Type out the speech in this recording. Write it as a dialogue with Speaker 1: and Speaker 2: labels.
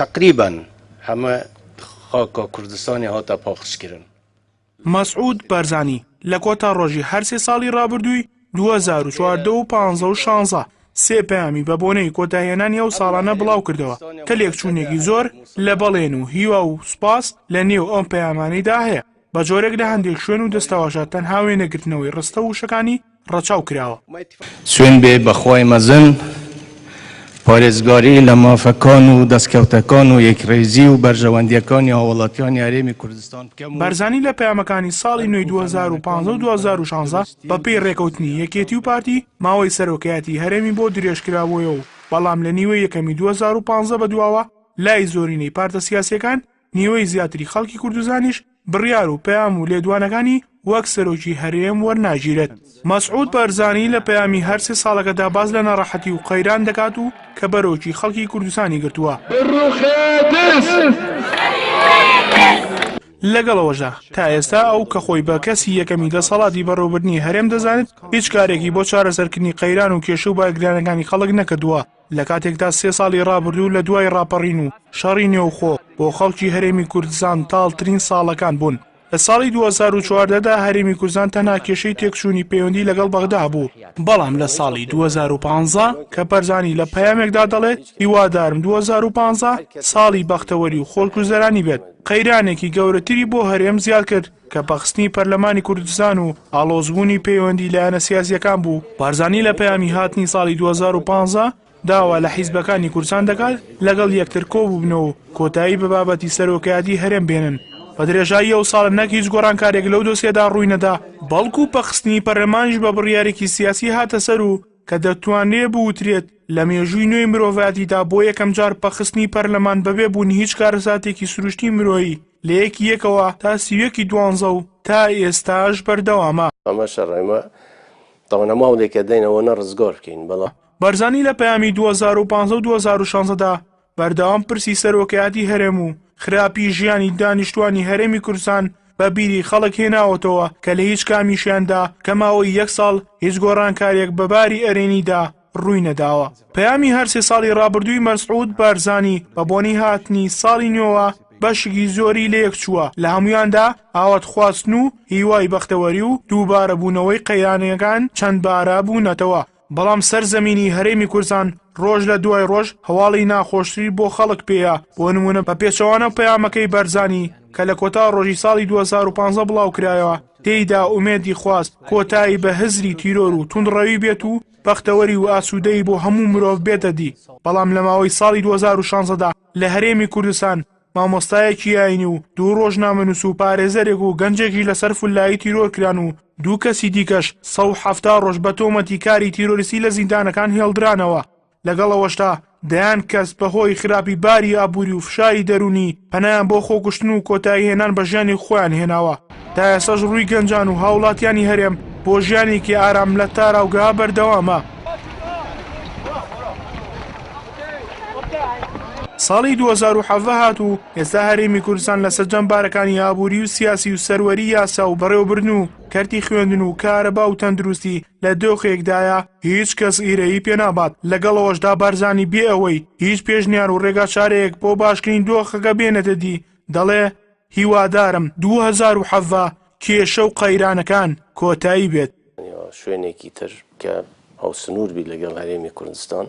Speaker 1: تەقریبەن هەمە خاکا کوردستانی هاتە پاقژ کرن.
Speaker 2: مەسعود بارزانی لە کۆتا ڕۆژی هەرسێ ساڵی ڕابردووی 2014 و 15 و 16 سێ پەیامی بە بۆنەی کۆتایهێنانی ئەو ساڵانە بڵاوکردەوە کە لێکچوونێکی زۆر لە بەڵێن و هیوا و سوپاس لە نێو ئەم پەیامانەیدا هەیە بە جۆرێک لە هەندێک شوێن و دەستەواژە تەنها وێنەگرتنەوەی ڕستە و وشەکانی ڕەچاو کراوە.
Speaker 1: سوێند بێ بە خوای مەزن پارێزگاری لە مافەکان و دەستکەوتەکان و یەکڕیزی و بەرژەوەندییەکانی هاوڵاتیانی هەرێمی کوردستان بکەم و.
Speaker 2: بارزانی لە پەیامەکانی ساڵی نوێی 2015 و 2016 بە پێی ڕێکەوتنی یەکێتی و پارتی ماوەی سەرۆکایەتی هەرێمی بۆ درێژکرابوویەوە و بەڵام لە نیوەی یەکەمی 2015 بەدواوە لای زۆرینەی پارتە سیاسییەکان نیوەی زیاتری خەڵکی کوردستانیش بڕیار و پەیام و لێدوانەکانی وەک سەرۆکی هەرێم وەرناگیرێت. مەسعود بارزانی لە پەیامی هەر سێ ساڵەکەدا باس لە ناڕەحەتی و قەیران دەکات و کە بەرۆکی خەڵکی کوردستانی گرتووە. لەگەڵ ئەوەشدا تا ئێستا ئەو کە خۆی بە کەسی یەکەمی دەسەڵاتی بەڕێوەبردنی هەرێم دەزانێت هیچ کارێکی بۆ چارەسەرکردنی قەیران و کێشە و بارگرانەکانی خەڵک نەکردووە. لە کاتێکدا سێ ساڵی ڕابردوو لە دوای ڕاپەڕین و شەڕی نێوخۆ بۆ خەڵکی هەرێمی کوردستان تاڵترین ساڵەکان بوون. لە ساڵی 2014 دا هەرێمی کوردستان تەنها کێشەی تێکچوونی پەیوەندی لەگەڵ بەغدا هەبوو، بەڵام لە ساڵی 2015 کە بەرزانی لە پەیامێکدا دەڵێت هیوادارم 2015 ساڵی بەختەوەری و خۆشگوزەرانی بێت، قەیرانێکی گەورەتری بۆ هەرێم زیاد کرد. کە پەخستنی پەرلەمانی کوردستان و ئاڵۆزبوونی پەیوەندی لایەنە سیاسییەکان بوو، بارزانی لە پەیامی هاتنی ساڵی 2015 داوا لە حیزبەکانی کوردستان دەکات لەگەڵ یەکتر کۆببنەوە و کۆتایی بە بابەتی سەرۆکایەتی هەرێم بێنن. بە درێژایی ئەو ساڵە نەک هیچ گۆڕانکارییەک لەو دۆسیەدا ڕووی نەدا، بەڵکو پەخستنی پەرلەمانیش بە بڕیارێکی سیاسی هاتە سەر و کە دەتوانرێ بوترێت لە مێژووی نوێی مرۆڤایەتیدا بۆ یەکەمجار پەخستنی پەرلەمان بەبێ بوونی هیچ کارەساتێکی سروشتی مرۆیی لە یەکی یەکەوە تا 31 ی دوانزە و تا ئێستاش بەردەوامە.
Speaker 1: ئەمە شەڕە، ئێمە تاوان هەموو هەوڵێک ئەدەین ئەوەنە ڕزگار بکەین، بەڵام.
Speaker 2: بارزانی لە پەیامی 2015 و 2016 دا بەردەوام پرسی سەرۆکایەتی هەرێم و خراپی ژیانی دانیشتوانی هەرێمی کوردستان بە بیری خەڵک هێناوەتەوە کە لە هیچ کامیشیاندا کە ماوەی یەک ساڵ هیچ گۆڕانکاریەک بە باری ئەرێنیدا ڕووی نەداوە. پەیامی هەر سێ ساڵی ڕابردووی مەسعود بارزانی بە بۆنەی هاتنی ساڵی نوێوە بەشێکی زۆری لەیەک چووە، لە هەموویاندا ئاوات خواستن و هیوای بەختەوەری و دووبارەبوونەوەی قەیرانەکان چەندبارە بوونەتەوە، بەڵام سەر زەمینی هەرێمی کوردستان ڕۆژ لە دوای ڕۆژ هەواڵی ناخۆشتری بۆ خەڵک پێیە، بۆ نموونە بە پێچەوانە پەیامەکەی بارزانی کە لە کۆتا ڕۆژی ساڵی 2015 بڵاوکرایەوە تێیدا ئومێدی خواست کۆتایی بە هزری تیرۆر و توندڕەوی بێت و بەختەوەری و ئاسوودەیی بۆ هەموو مرۆڤ بێتە دی، بەڵام لە ماوەی ساڵی 2016 دا لە هەرێمی کوردستان مامۆستایەکی ئاینی و دوو ڕۆژنامەنووس و پارێزەرێک و گەنجێکیش لەسەر فولایی تیرۆر کران و دوو کەسی دیکەش 170 ڕۆژ بە تۆمەتی کاری تیرۆریستی لە زیندانەکان هێڵدرانەوە. لەگەڵ ئەوەشدا دەیان کەس بەهۆی خراپی باری ئابووری و فشاری دەروونی پەنایان بۆ خۆکوشتن و کۆتاییهێنان بە ژیانی خۆیان هێناوە. تا ئێستاش ڕووی گەنجان و هاوڵاتیانی هەرێم بۆ ژیانێکی ئارام لە تاراوگە بەردەوامە. ساڵی 2017 هات و ئێستا هەرێمی کوردستان لە سەرجەم بارەکانی ئابووری و سیاسی و سەروەری یاسا و بەڕێوەبردن و کەرتی خوێندن و کارەبا و تەندروستی لە دۆخێکدایە هیچ کەس ئیرەیی پێنابات، لەگەڵ ئەوەشدا بارزانی بێ ئەوەی هیچ پێشنیار و ڕێگاچارەیەک بۆ باشکردنی دۆخەکە بێنێتە دی دەڵێ هیوادارم 2017 کێشە و قەیرانەکان کۆتایی بێت.
Speaker 1: شوێنێکی تر کە هاوسنوور بیت لەگەڵ هەرێمی کوردستان.